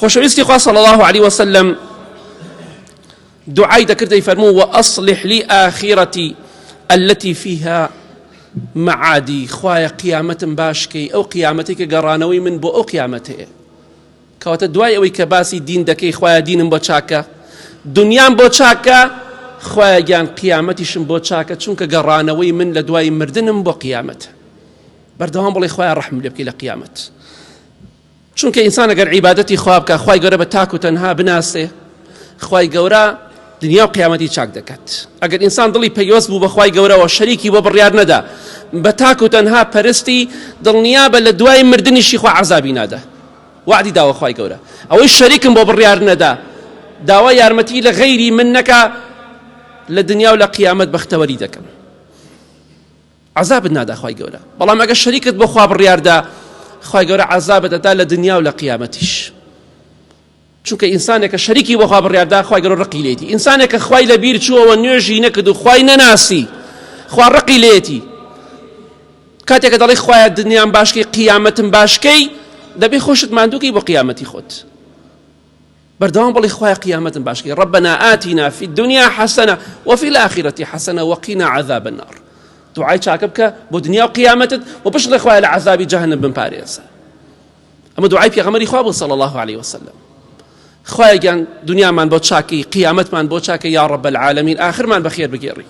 خۆشەویستی خوا صلی الله علیه وسلم دوعای دەکرد دەیفەرموو وأصلح لي آخرتي التي فيها معادی خوایە قیامەتم باشکەی ئەو قیامەتێک کە گەڕانەوەی من بۆ ئەو قیامەتەیە کەواتە دوای ئەوەی کە باسی دین دەکەی خوایە دینم بۆ چاکە دنیام بۆ چاکە خوایە گیان قیامەتیشم بۆ چاکە چونکە گەڕانەوەی من لە دوای مردنم بۆ قیامەت بەردەوام بڵێ خوایە ڕەحم لێ بکەی لە قیامەت چونکە ئینسان ئەگەر عیبادەتی خوا بکا خوای گەورە بە تاک و تەنها بناسێ خوای گەورە دنیا و قیامەتی چاک دەکات ئەگەر ئینسان دڵی پەیوەست بوو بە خوای گەورەوە شەریکی بۆ بڕیار نەدا بە تاک و تەنها پەرستی دڵنیا بە لە دوای مردنیشی خوا عەزابی نادا وعدی داوە خوای گەورە ئەوەی شەریکم بۆ بڕیار نەدا داوا یارمەتی لە غەیری من نەکا لە دنیا و لە قیامەت بەختەوەری دەکەم عەزابت نادا خوای گەورە بەڵام ئەگەر شەریکت بۆ خوا بڕیاردا خوای گەورە عەزابت ئەدا لە دنیا و لە قیامەتیش چونکە ئینسانێکە شەریکی بۆ خوا بڕیاردا خوای گەورە ڕقی لێتی ئینسانێکە خوای لە بیر چووەوە نوێژی نەکرد و خوای نەناسی خوا ڕقی لێتی کاتێکە دەڵێ خوایە دنیام باشکەی قیامەتم باشکەی دەبێ خۆشت ماندووکەی بۆ قیامەتی خۆت بەردەوام بڵێ خوایە قیامەتم باش کەی ربنا آتنا فی الدنیا حسنە وفی الآخرة حسنە وقنا عذاب النار دوعای چاکە بکە بۆ دنیا و قیامەتت و بشڵێ خوایە لە عذابی جەهەنم بمپارێزە ئەمە دوعای پێغەمبەری خوا بوو صلی الله علیه وسلم خوایە گیان دنیامان بۆ چاکەی قیامەتمان بۆ چاکە یا رب العالمین ئاخرمان بەخێر بگێڕی.